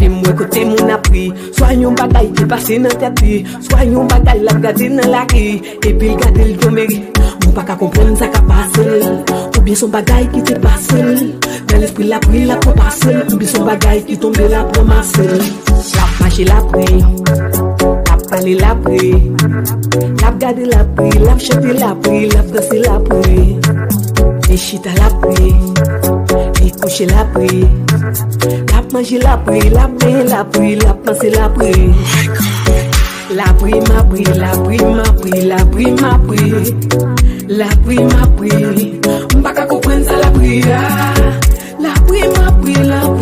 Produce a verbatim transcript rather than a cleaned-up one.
E m wè kote moun ap ri, swa yon bagay ki pase nan tèt li, swa yon bagay l ap gade nan lari, epi l gade l tonbe. Mwen pa ka konprann sa k ap pase l. Oubyen s on bagay ki te pase l. Nan lespri l ap ri, l ap pase l. Oubyen s on bagay ki tonbe, l ap ranmase l. L ap mache, l ap ri. L ap pale, l ap ri. L ap gade, l ap ri. L ap chante, l ap ri. L ap danse, l ap ri. Li chita, l ap ri. Li kouche, l ap ri. L ap manje, l ap ri. L ap benyen, l ap ri. L ap panse, l ap ri. L ap ri, m ap ri, l ap ri, m ap ri, l ap ri, m ap ri. L ap ri, m ap ri. M pa ka konprann sa l ap ri a. L ap ri, m ap ri, l ap ri,